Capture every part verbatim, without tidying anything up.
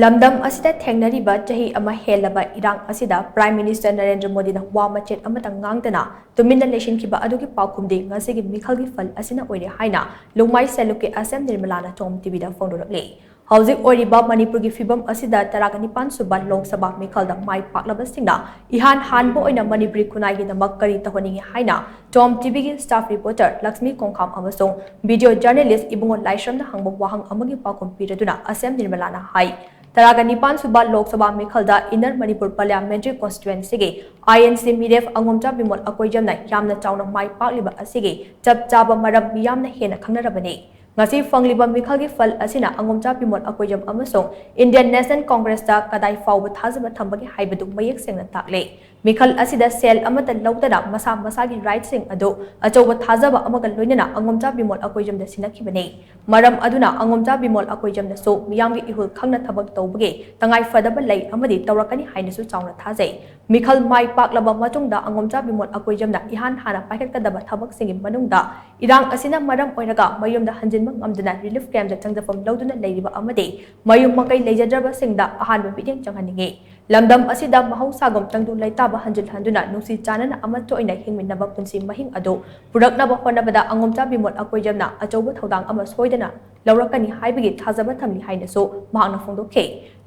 ꯂꯝꯗꯝ ꯑꯁꯤꯗ ꯊꯦꯡꯅꯔꯤꯕ ꯆꯍꯤ ꯑꯃ ꯍꯦꯜꯂꯕ ꯏꯔꯥꯡ ꯑꯁꯤꯗ Prime Minister ꯅꯔꯦꯟꯗ꯭ꯔ ꯃꯣꯗꯤꯅ ꯋꯥ ꯃꯆꯦꯠ ꯑꯃꯠꯇ ꯉꯥꯡꯗꯅ ꯇꯨꯃꯤꯟꯅ ꯂꯩꯁꯤꯟꯈꯤꯕ ꯑꯗꯨꯒꯤ ꯄꯥꯎꯈꯨꯝꯗꯤ ꯉꯁꯤꯒꯤ ꯃꯤꯈꯜꯒꯤ ꯐꯜ ꯑꯁꯤꯅ ꯑꯣꯏꯔꯦ ꯍꯥꯏꯅ ꯂꯨꯡꯃꯥꯏ ꯁꯦꯂꯨꯛꯀꯤ S M ꯅꯤꯔꯃꯂꯥꯅ ꯇꯣꯝ ꯇꯤꯚꯤꯗ ꯐꯣꯡꯗꯣꯔꯛꯂꯤ꯫ ꯍꯧꯖꯤꯛ ꯑꯣꯏꯔꯤꯕ ꯃꯅꯤꯄꯨꯔꯒꯤ ꯐꯤꯕꯝ ꯑꯁꯤꯗ ꯇꯔꯥꯒ ꯅꯤꯄꯥꯟ ꯁꯨꯕ ꯂꯣꯛ ꯁꯚꯥ ꯃꯤꯈꯜꯗ ꯃꯥꯏ ꯄꯥꯛꯂꯕꯁꯤꯡꯅ ꯏꯍꯥꯟ ꯍꯥꯟꯕ ꯑꯣꯏꯅ ꯃꯅꯤꯄꯨꯔꯤ ꯈꯨꯟꯅꯥꯏꯒꯤꯗꯃꯛ ꯀꯔꯤ ꯇꯧꯍꯟꯅꯤꯡꯏ ꯍꯥꯏꯅ ꯇꯣꯝ ꯇꯤꯚꯤꯒꯤ staff reporter ꯂꯛꯁꯃꯤ ꯀꯣꯡꯈꯥꯝ ꯑꯃꯁꯨꯡ video journalist ꯏꯕꯨꯡꯉꯣ ꯂꯥꯏꯁ꯭ꯔꯝꯅ ꯍꯪꯕ ꯋꯥꯍꯪ ꯑꯃꯒꯤ ꯄꯥꯎꯈꯨꯝ ꯄꯤꯔꯗꯨꯅ S M ꯅꯤꯔꯃꯂꯥꯅ ꯍꯥꯏ, ꯇꯔꯥꯒ ꯅꯤꯄꯥꯟ ꯁꯨꯕ Lok Sabha ꯃꯤꯈꯜꯗ Inner Manipur Parliamentary Constituencyꯒꯤ I N C ꯃꯤꯔꯦꯞ ꯑꯉꯣꯝꯆꯥ ꯕꯤꯃꯣꯜ ꯑꯀꯣꯏꯖꯝꯅ ꯌꯥꯝꯅ ꯆꯥꯎꯅ ꯃꯥꯏ ꯄꯥꯛꯂꯤꯕ ꯑꯁꯤꯒꯤ ꯆꯞ ꯆꯥꯕ ꯃꯔꯝ ꯃꯤꯌꯥꯝꯅ ꯍꯦꯟꯅ ꯈꯪꯅꯔꯕꯅꯤ꯫ ꯉꯁꯤ ꯐꯪꯂꯤꯕ ꯃꯤꯈꯜꯒꯤ ꯐꯜ ꯑꯁꯤꯅ ꯑꯉꯣꯝꯆꯥ ꯕꯤꯃꯣꯜ ꯑꯀꯣꯏꯖꯝ ꯑꯃꯁꯨꯡ Indian National Congressꯇ ꯀꯗꯥꯏ ꯐꯥꯎꯕ ꯊꯥꯖꯕ ꯊꯝꯕꯒꯦ ꯍꯥꯏꯕꯗꯨ ꯃꯌꯦꯛ ꯁꯦꯡꯅ ꯇꯥꯛꯂꯦ꯫ ꯃꯤꯈꯜ ꯑꯁꯤꯗ ꯁꯦꯜ ꯑꯃꯠꯇ ꯂꯧꯗꯅ ꯃꯁꯥ ꯃꯁꯥꯒꯤ rightꯁꯤꯡ ꯑꯗꯨ ꯑꯆꯧꯕ ꯊꯥꯖꯕ ꯑꯃꯒ ꯂꯣꯏꯅꯅ ꯑꯉꯣꯝꯆꯥ ꯕꯤꯃꯣꯜ ꯑꯀꯣꯏꯖꯝꯗ ꯁꯤꯟꯅꯈꯤꯕꯅꯤ꯫ ꯃꯔꯝ ꯑꯗꯨꯅ ꯑꯉꯣꯝꯆꯥ ꯕꯤꯃꯣꯜ ꯑꯀꯣꯏꯖꯝꯅꯁꯨ ꯃꯤꯌꯥꯝꯒꯤ ꯏꯍꯨꯜ ꯈꯪꯅ ꯊꯕꯛ ꯇꯧꯕꯒꯤ ꯇꯉꯥꯏ ꯐꯗꯕ ꯂꯩ ꯑꯃꯗꯤ ꯇꯧꯔꯛꯀꯅꯤ ꯍꯥꯏꯅꯁꯨ ꯆꯥꯎꯅ ꯊꯥꯖꯩ꯫ ꯃꯤꯈꯜ ꯃꯥꯏ ꯄꯥꯛꯂꯕ ꯃꯇꯨꯡꯗ ꯑꯉꯣꯝꯆꯥ ꯕꯤꯃꯣꯜ ꯑꯀꯣꯏꯖꯝꯅ ꯏꯍꯥꯟ ꯍꯥꯟꯅ ꯄꯥꯏꯈꯠꯀꯗꯕ ꯊꯕꯛꯁꯤꯡꯒꯤ ꯃꯅꯨꯡꯗ ꯏꯔꯥꯡ ꯑꯁꯤꯅ ꯃꯔꯝ ꯑꯣꯏꯔꯒ ꯃꯌꯨꯝꯗ ꯍꯟꯖꯤꯟꯕ ꯉꯝꯗꯅ relief campꯇ ꯆꯪꯖꯐꯝ ꯂꯧꯗꯨꯅ ꯂꯩꯔꯤꯕ ꯑꯃꯗꯤ ꯃꯌꯨꯝ ꯃꯀꯩ ꯂꯩꯖꯗ꯭ꯔꯕꯁꯤꯡꯗ ꯑꯍꯥꯟꯕ ꯃꯤꯠꯌꯦꯡ ꯆꯪꯍꯟꯅꯤꯡꯏ꯫ ꯂꯝꯗꯝ ꯑꯁꯤꯗ ꯃꯍꯧꯁꯥꯒꯨꯝ ꯇꯪꯗꯨ ꯂꯩꯇꯥꯕ ꯍꯟꯖꯤꯜ ꯍꯟꯗꯨꯅ ꯅꯨꯡꯁꯤ ꯆꯥꯟꯅꯅ ꯑꯃꯠꯇ ꯑꯣꯏꯅ ꯍꯤꯡꯃꯤꯟꯅꯕ ꯄꯨꯟꯁꯤ ꯃꯍꯤꯡ ꯑꯗꯨ ꯄꯨꯔꯛꯅꯕ ꯍꯣꯠꯅꯕꯗ ꯑꯉꯣꯝꯆꯥ ꯕꯤꯃꯣꯜ ꯑꯀꯣꯏꯖꯝꯅ ꯑꯆꯧꯕ ꯊꯧꯗꯥꯡ ꯑꯃ ꯁꯣꯏꯗꯅ ꯂꯧꯔꯛꯀꯅꯤ ꯍꯥꯏꯕꯒꯤ ꯊꯥꯖꯕ ꯊꯝꯂꯤ ꯍꯥꯏꯅꯁꯨ ꯃꯍꯥꯛꯅ ꯐꯣꯡꯗꯣꯛꯈꯤ꯫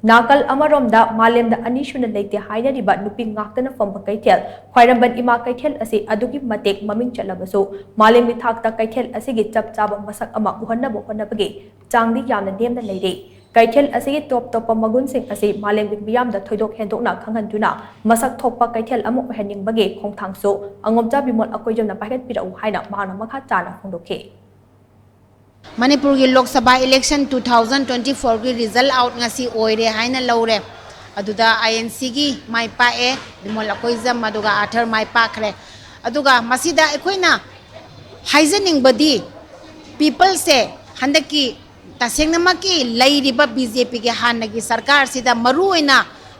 ꯅꯥꯀꯜ ꯑꯃꯔꯣꯝꯗ ꯃꯥꯂꯦꯝꯗ ꯑꯅꯤꯁꯨꯅ ꯂꯩꯇꯦ ꯍꯥꯏꯅꯔꯤꯕ ꯅꯨꯄꯤ ꯉꯥꯛꯇꯅ ꯐꯝꯕ ꯀꯩꯊꯦꯜ ꯈ꯭ꯋꯥꯏꯔꯝꯕꯟ ꯏꯃꯥ ꯀꯩꯊꯦꯜ ꯑꯁꯤ ꯑꯗꯨꯛꯀꯤ ꯃꯇꯤꯛ ꯃꯃꯤꯡ ꯆꯠꯂꯕꯁꯨ ꯃꯥꯂꯦꯝꯒꯤ ꯊꯥꯛꯇ ꯀꯩꯊꯦꯜ ꯑꯁꯤꯒꯤ ꯆꯞ ꯆꯥꯕ ꯃꯁꯛ ꯑꯃ ꯎꯍꯟꯅꯕ ꯍꯣꯠꯅꯕꯒꯤ ꯆꯥꯡꯗꯤ ꯌꯥꯝꯅ ꯅꯦꯝꯅ ꯂꯩꯔꯤ꯫ ꯀꯩꯊꯦꯜ ꯑꯁꯤꯒꯤ ꯇꯣꯞ ꯇꯣꯞꯄ ꯃꯒꯨꯟꯁꯤꯡ ꯑꯁꯤ ꯃꯥꯂꯦꯝꯒꯤ ꯃꯤꯌꯥꯝꯗ ꯊꯣꯏꯗꯣꯛ ꯍꯦꯟꯗꯣꯛꯅ ꯈꯪꯍꯟꯗꯨꯅ ꯃꯁꯛ ꯊꯣꯛꯄ ꯀꯩꯊꯦꯜ ꯑꯃ ꯑꯣꯏꯍꯟꯅꯤꯡꯕꯒꯤ ꯈꯣꯡꯊꯥꯡꯁꯨ ꯑꯉꯣꯝꯆꯥ ꯕꯤꯃꯣꯜ ꯑꯀꯣꯏꯖꯝꯅ ꯄꯥꯏꯈꯠꯄꯤꯔꯛꯎ ꯍꯥꯏꯅ ꯃꯍꯥꯛꯅ ꯃꯈꯥ ꯇꯥꯅ ꯐꯣꯡꯗꯣꯛꯈꯤ꯫ ꯃꯅꯤꯄꯨꯔꯒꯤ Lok Sabha election two thousand twenty fourꯒꯤ result out ꯉꯁꯤ ꯑꯣꯏꯔꯦ ꯍꯥꯏꯅ ꯂꯧꯔꯦ꯫ ꯑꯗꯨꯗ INCꯒꯤ ꯃꯥꯏ ꯄꯥꯛꯑꯦ, ꯕꯤꯃꯣꯜ ꯑꯀꯣꯏꯖꯝ ꯑꯗꯨꯒ ꯑꯥꯔꯊꯔ ꯃꯥꯏ ꯄꯥꯛꯈ꯭ꯔꯦ꯫ ꯑꯗꯨꯒ ꯃꯁꯤꯗ ꯑꯩꯈꯣꯏꯅ ꯍꯥꯏꯖꯅꯤꯡꯕꯗꯤ peopleꯁꯦ ꯍꯟꯗꯛꯀꯤ ꯇꯁꯦꯡꯅꯃꯛꯀꯤ ꯂꯩꯔꯤꯕ BJPꯒꯤ ꯍꯥꯟꯅꯒꯤ ꯁꯔꯀꯥꯔꯁꯤꯗ ꯃꯔꯨꯑꯣꯏꯅ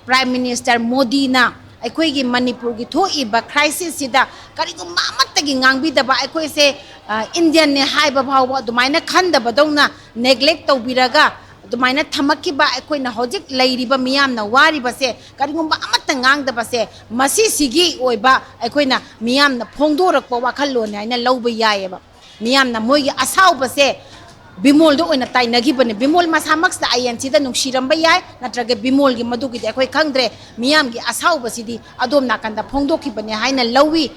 Prime Minister ꯃꯣꯗꯤꯅ ꯑꯩꯈꯣꯏꯒꯤ ꯃꯅꯤꯄꯨꯔꯒꯤ ꯊꯣꯛꯏꯕ crisisꯁꯤꯗ ꯀꯔꯤꯒꯨꯝꯕ ꯑꯃꯠꯇꯒꯤ ꯉꯥꯡꯕꯤꯗꯕ, ꯑꯩꯈꯣꯏꯁꯦ, ꯑ, Indianꯅꯦ ꯍꯥꯏꯕ ꯐꯥꯎꯕ ꯑꯗꯨꯃꯥꯏꯅ ꯈꯟꯗꯕꯗꯧꯅ neglect ꯇꯧꯕꯤꯔꯒ ꯑꯗꯨꯃꯥꯏꯅ ꯊꯝꯃꯛꯈꯤꯕ ꯑꯩꯈꯣꯏꯅ ꯍꯧꯖꯤꯛ ꯂꯩꯔꯤꯕ ꯃꯤꯌꯥꯝꯅ ꯋꯥꯔꯤꯕꯁꯦ ꯀꯔꯤꯒꯨꯝꯕ ꯑꯃꯠꯇ ꯉꯥꯡꯗꯕꯁꯦ ꯃꯁꯤꯁꯤꯒꯤ ꯑꯣꯏꯕ ꯑꯩꯈꯣꯏꯅ ꯃꯤꯌꯥꯝꯅ ꯐꯣꯡꯗꯣꯔꯛꯄ ꯋꯥꯈꯜꯂꯣꯟꯅꯤ ꯍꯥꯏꯅ ꯂꯧꯕ ꯌꯥꯏꯌꯦꯕ꯫ ꯃꯤꯌꯥꯝꯅ ꯃꯣꯏꯒꯤ ꯑꯁꯥꯎꯕꯁꯦ ꯕꯤꯃꯣꯜꯗ ꯑꯣꯏꯅ ꯇꯥꯏꯅꯈꯤꯕꯅꯦ꯫ ꯕꯤꯃꯣꯜ ꯃꯁꯥꯃꯛꯁꯤꯗ ꯑꯥꯏ ꯑꯦꯟ ꯁꯤꯗ ꯅꯨꯡꯁꯤꯔꯝꯕ ꯌꯥꯏ, ꯅꯠꯇ꯭ꯔꯒ ꯕꯤꯃꯣꯜꯒꯤ ꯃꯗꯨꯒꯤꯗꯤ ꯑꯩꯈꯣꯏ ꯈꯪꯗ꯭ꯔꯦ꯫ ꯃꯤꯌꯥꯝꯒꯤ ꯑꯁꯥꯎꯕꯁꯤꯗꯤ ꯑꯗꯣꯝ ꯅꯥꯀꯟꯗ ꯐꯣꯡꯗꯣꯛꯈꯤꯕꯅꯦ ꯍꯥꯏꯅ ꯂꯧꯏ꯫